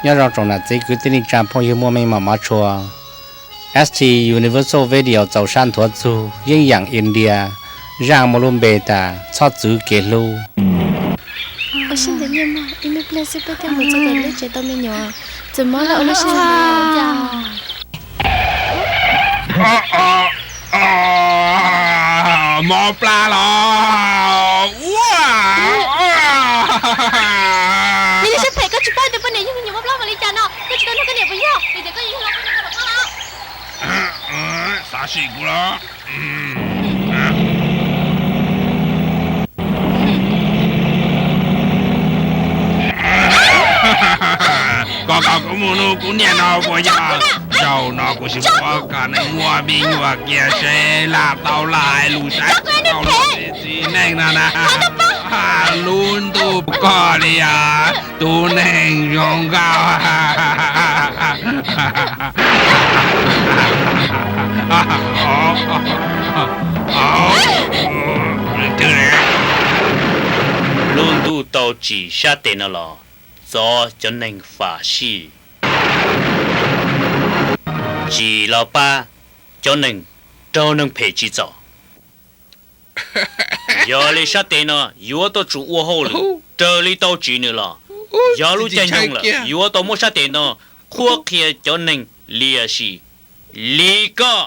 Nyob zoo tsoom nam txiv kwv tij neej tsa phooj ywg muaj mej mom mov tshua. S T Universal Video txaus sab nthuav txug yeeb yam India, zaaj muaj lub npe tas txhob txwv kev hlub. Ua siab ntev nyiaj muag, ib me pliag xwb peb thiaj mus txog tom lub tsev tau me nyuam. Txawm mob los ua lub siab ntev. Mob plab los. Ua, yog li siab phem koj tsis paub tias poj niam yug me nyuam mob plab mas li cas no, koj tsis tau nug koj niam puas yog, vim tias koj yug los koj niam tau los mob los. Xav sim kuv los. Koj kom kuv mus nug kuv niam no puas yog? Zaum no kuv tsis pub kom neeg muaj me nyuam kiag seb lam tau lais lus saib tau lus txiv neej no na. Lub ntuj koj li os, tus neeg zoo nkauj. Lub ntuj tau tsim sab tes no los txov cov neeg fam sij, tsis los pab cov neeg raug neeg phem tsim txom. Yog li sab tes no yuav tau tsum ua hauj lwm raws li tau tsim nws los. Yog lub caij nyoog lawm yuav tau muab sab tes no qhuab qhia cov neeg liam sim li koj.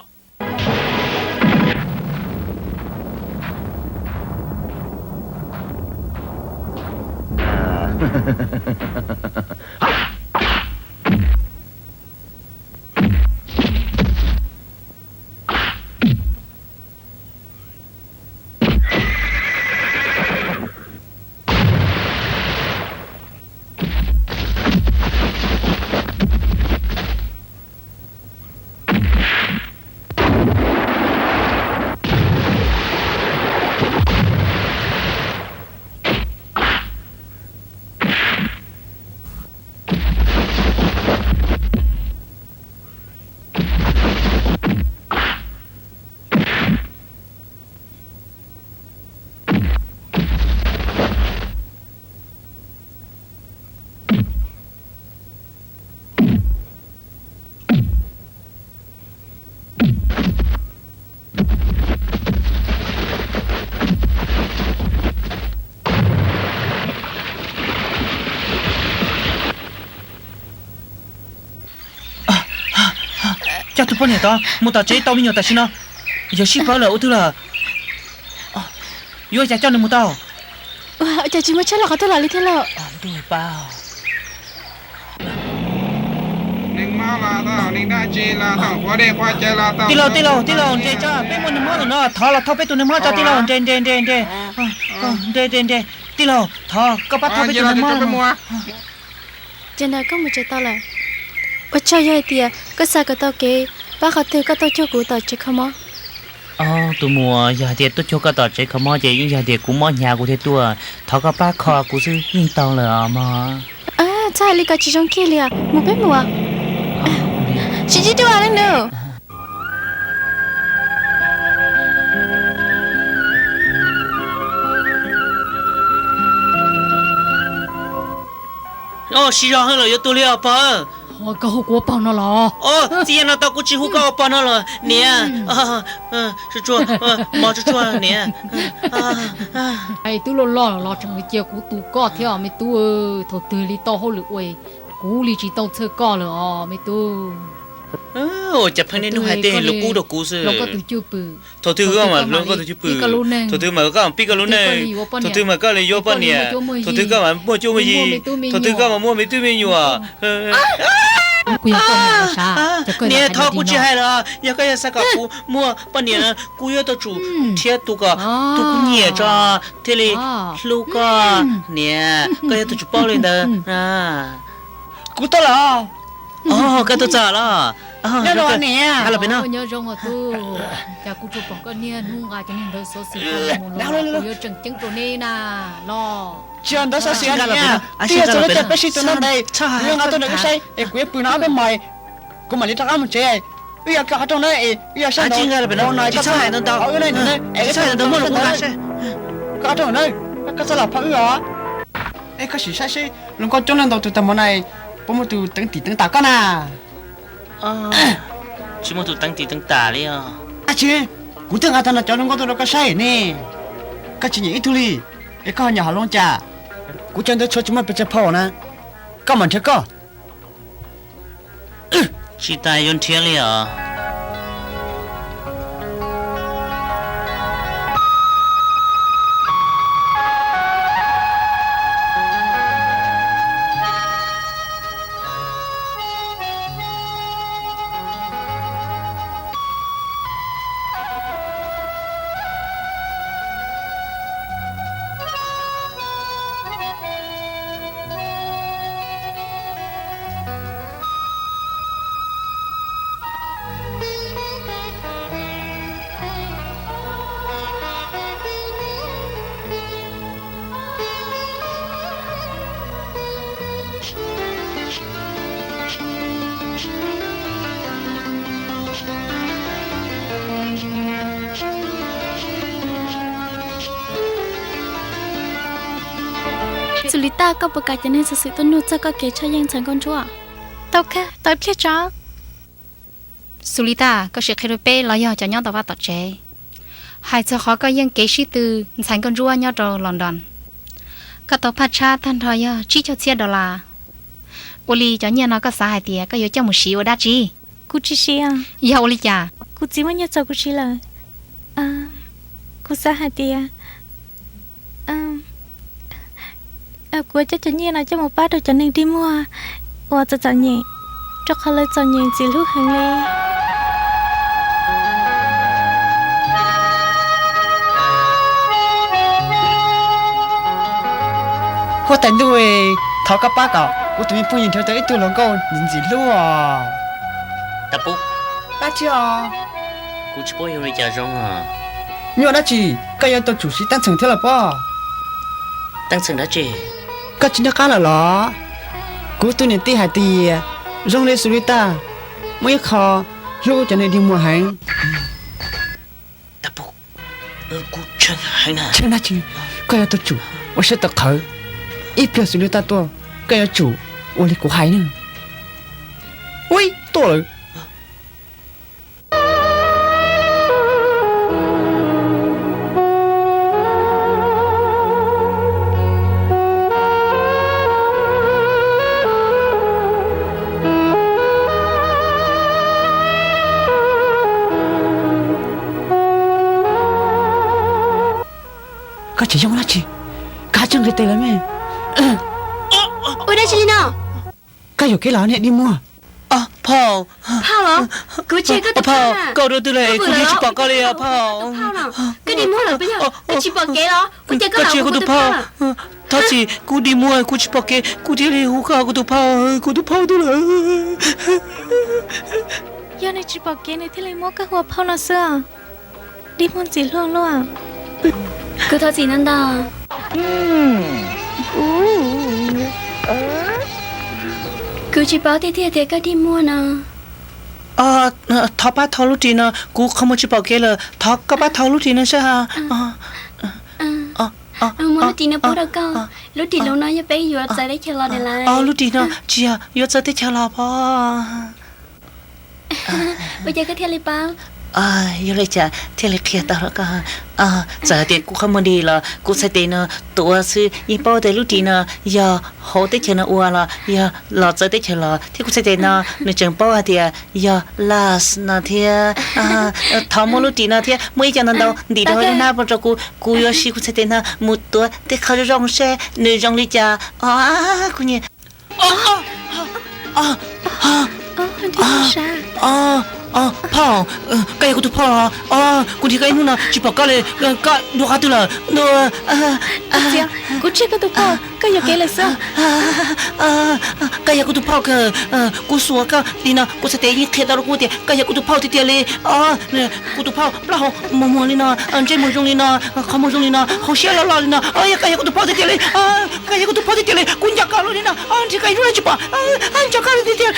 Coj tus poj niam tod mus tom tsev tau me nyuam tam sim no. Yog sib pab lawm ua twg lawm? Yuav ua cas coj nws mus tau? Ua cas tsis muaj tsheb los qhov twg los li thiab lauj? Ntuj pab. Tij laug, tij laug, tij laug, nres tso, peb muaj neeg mob lawm no, thov los thauj peb tus neeg mob tso tij laug, nres, nres, nres, nres. Nres, nres, nres. Tij laug, thov koj pab thauj peb tus neeg mob. Ces ntawd koj mus tsev tau lawm. Ua tsaug yog hais tias koj xav kom tau kev pab qhov twg koj tuaj cuag kuv tom tsev kho mob. Tus muam, yog hais tias tuaj cuag koj tom tsev kho mob ces yeej yog hais tias kuv mob hnyav kuv thiaj tuaj, thov koj pab kho kuv xwb yeej tau lawm os mog. Txhob hais li ko tsis zoo kiag li os, mus peb mus. Sib ntsib dua leej nus. Sib zog heev lawm yuav tuag li os pog. Koj hu kuv ua pog no los? Txij no tau kuv tsis hu koj ua pog no los niam. Mog tsuag tsuag niam. Twb loj loj los tseem cia kuv tu koj thiab me tub. Thaum twg li tau hauj lwm ua kuv li tsis tau txhawj koj lawm os me tub. Ua cas pheej niaj hnub hais tej lus kub rau kuv xwb. Thaum twg koj mam hloov koj tus cwj pwm, thaum twg mas koj mam pib koj lub neej, thaum twg mas koj li yuav poj niam, thaum twg koj mam muaj cuab muaj yig, thaum twg koj mam muaj me tub me nyuam. Niam, thov kuv tsis hais lawm, yog koj yog xav kom kuv muaj poj niam no kuv yuav tau tsum thiab tu kom tus kuv nyiam tso thiaj li hlub koj niam, koj yuav tau tsum paub li ntawd. Kuv tuaj lawm. Koj tuaj txog los? Nyob zoo niam. Nyob zoo os tub. Cas kuv tsuas pom koj niaj hnub nqa cov neeg ntawd xov xwm mus los kuv yuav tseem ceeb rau nej na los. Tsis yog ntawd xov xwm niam, twb yog txog lub caij peb sib tua noj ntev, kuv yuav nqa tuaj nrog wb saib es kuv yuav pw no ob peb hmos, kuv mam li rov qab mus tsev. Wb yuav kiag qhov rooj na es wb yuav saib ntau no koj txhob hais ntau ntau, wb na es wb txhob hais ntau ntau, muaj lus kuv nqa saib. Koj qhov rooj na, koj txhob lam phob wb os. Es koj sim saib seb hluas nkauj coob leej ntau tus tag hmo na, puas muaj tus teev tim teev tam koj na? Tsis muaj tus teev tim teev tam li os. Ab tsi, kuv twb nqa tag nrho cov hluas nkauj tuaj rau koj saib ne, koj tsis nyiam ib tug li, es koj ho nyiam hom loo cas? Kuv cov ntawd tshuav tsis muaj pes tsawg phau na, koj mam nrhiav koj. Tsis tas yuav nrhiav li os. Xus Lis Tas, koj puas kam cov neeg xov xwm tuaj nug txog koj kev tshaj yeej ntxhais nkauj ntsuab? Tau kawg, tau ib pliag tso. Xus Lis Tas, koj sim qhia rau peb los yog cov nyob tom vaj tom tsev, hais txog qhov koj yeej kev sib tw ntxhais nkauj ntsuab nyob rau London, koj tau phaj tshab tag nrho yog tsib caug txhiab dollar. Ua li cov nyiaj no koj xav hais tias koj yuav coj mus siv ua dab tsi? Kuv tsis siv. Yog ua li cas? Kuv txiv muaj nyiaj txaus kuv siv lawm. Kuv xav hais tias kuv coj cov nyiaj no coj mus pab rau cov neeg dig muag uas txom txom nyem, rau qhov lawv txom nyem ntxim hlub heev li. Huab tais ntuj, thov koj pab kom kuv tus me phooj ywg nrhiav tau ib tug hluas nkauj ntxim hlub os. Dab tsi os? Kuv tsis paub yuav ua li cas zoo os. Nyuaj dab tsi, koj yuav tau tsum siv teeb txheem thiab los pob. Teeb txheem dab tsi? Koj tsis nco qab lawm los? Kuv tus niam tij hais tias zoo li Xus Lis Tas muaj ib qho hlub cov neeg dig muag heev. Tshee dab tsi, koj yuav tau tsum ua siab tawv qhawv. Ib pliag Xus Lis Tas tuaj, koj yuav tsum ua li kuv hais na. Ui, tuaj lawm. Koj tsis yoog dab tsi, koj tsis nqis tes lawm me. Ua dab tsi li no? Koj yuam kev los niag dig muag. Phauj, phauj los, kuv tsis yog koj tus phauj, koj ua dua twg lawm kuv tsis pom koj li os phauj. Koj dig muag lawm puas yog? Koj tsis pom kev los? Kuv tias koj tsis yog kuv tus phauj. Thov txim, kuv dig muag kuv tsis pom kev kuv thiaj li hu koj kuv tus phauj, kuv tus phauj twg lawm. Yog nws tsis pom kev nws thiaj li muab koj hu ua phauj no xwb. Dig muag ntxim hlub luaj. Kuv thov txim ntau ntau. Kuv tsis paub tiag tiag tias koj dig muag no. Thov pab thau lub ris no, kuv qhov muag tsis pom kev lawm, thov koj pab thau lub ris no saib. Muab lub ris no pub rau koj. Lub ris lub no yog peb yuav txawv teb chaws los lawm. Lub ris no tsis yog yuav txawv teb chaws los pov. Ua cas koj thiaj li paub? Yog li cas thiaj li qhia tau rau koj? Txawm hais tias kuv qhov muag dig los kuv txhais tes no tuav xwb yeej paub tias lub ris no yog hauv teb chaws no ua los yog los txawv teb chaws los thiab. Kuv txhais tes no nws tseem paub hais tias yog las no thiab. Thov muab lub ris no thiab muaj ib co ntau ntau ntim rau hauv lub hnab rau kuv, kuv yuav siv kuv txhais tes no mus tuav tej qhov zoo zoo seb nws zoo li cas. Kuv nyiam. Phauj, koj yog kuv tus phauj los? Kuv nrhiav koj ib hnub no tsis pom koj li, koj dua qhov twg lawm? Kuv tsis yog koj tus phauj, koj yuam kev lawm xwb. Koj yog kuv tus phauj kawg, kuv xuas koj li no kuv txhais tes yeej qhia tau rau kuv tias koj yog kuv tus phauj tiag tiag li. Kuv tus phauj plaub hau mos muag li no, ntsej muag zoo li no, qhov muag zoo li no, hauv siab loj loj li no, yog koj yog kuv tus phauj tiag tiag li. Koj yog kuv tus phauj tiag tiag li, kuv nco koj lub li no, nrhiav koj ib hnub no tsis pom, nco koj tiag tiag.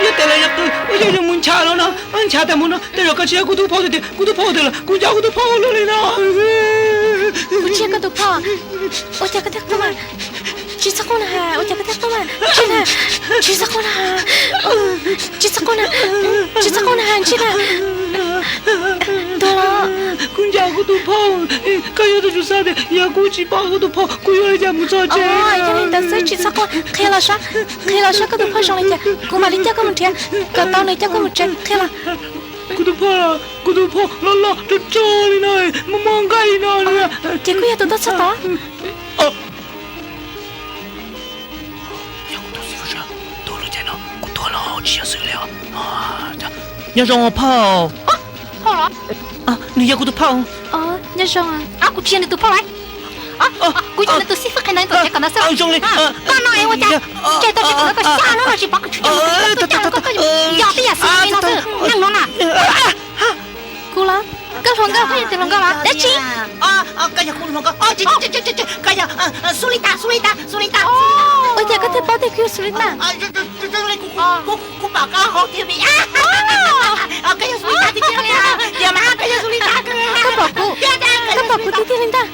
Yog tes lawv yog qw, yog yog mus ncha no no, ncha tas mus no, tej zaum koj tsis yog kuv tus phauj tiag tiag, kuv tus phauj twg lawm, kuv nco kuv tus phauj lub li no. Kuv tsis yog koj tus phauj. Ua cas koj thiaj quaj mas? Tsis txhob quaj na has, ua cas koj thiaj quaj mas? Tsis na, tsis txhob quaj na has. Tsis txhob quaj na, tsis txhob quaj na has, tsis na. Tuag los? Kuv ncav kuv tus phauj. Koj yuav tsum xav tias yog kuv tsis pom kuv tus phauj kuv yuav li cas mus txog tsev. Yog li ntawd xwb tsis txhob quaj, qhia los saib, qhia los saib koj tus phauj zoo li cas kuv mam li coj koj mus nrhiav kom tau nws coj koj mus tsev, qhia los. Kuv tus phauj, kuv tus phauj loj loj rog rog li no, muaj muaj nqaij li no. Ces koj yog tus tub txib tod. Yog kuv tus xib fwb tuag lawm ces no kuv tuag los tsis yog xwb li os. Nyob zoo phauj. Phauj los? Nws yog kuv tus phauj. Nyob zoo. Kuv tsis yog nws tus phauj lawm. Kuv yog nws tus xib fwb qhia nws tus tsev kom ntawd xwb. Zoo li. Koj no es ua cas? Ces tau tsis tau koj xya hnub no tsis pom koj tshwm sim, koj yog tej yam xwb li no xwb neej no na. Kuv los? Koj hluas nkauj, koj yog tus hluas nkauj los? Dab tsi? Koj yog kuv hluas nkauj. Koj yog Sulita, Sulita, Sulita. Ua cas koj thiaj paub tias kuv yog Sulita? Kuv pom koj hauv T V. Koj yog Sulita tiag tiag li. Yog mas koj yog Sulita. Koj pom kuv, koj pom kuv tiag tiag li ntag.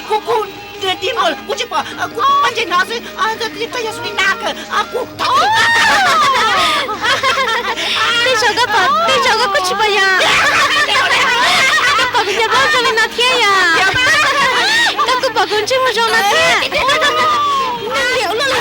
Kuv, kuv, kuv tsis pom, kuv pom ntsej no xwb. Koj yog Sulita kawg. Kuv, tej zaum koj pom, tej zaum koj kuj tsis pom yom. Koj pom kuv cov plaub zoo li no thiab yom. Koj kuj pom kuv ntsej muag zoo no thiab. Ua li, ua li.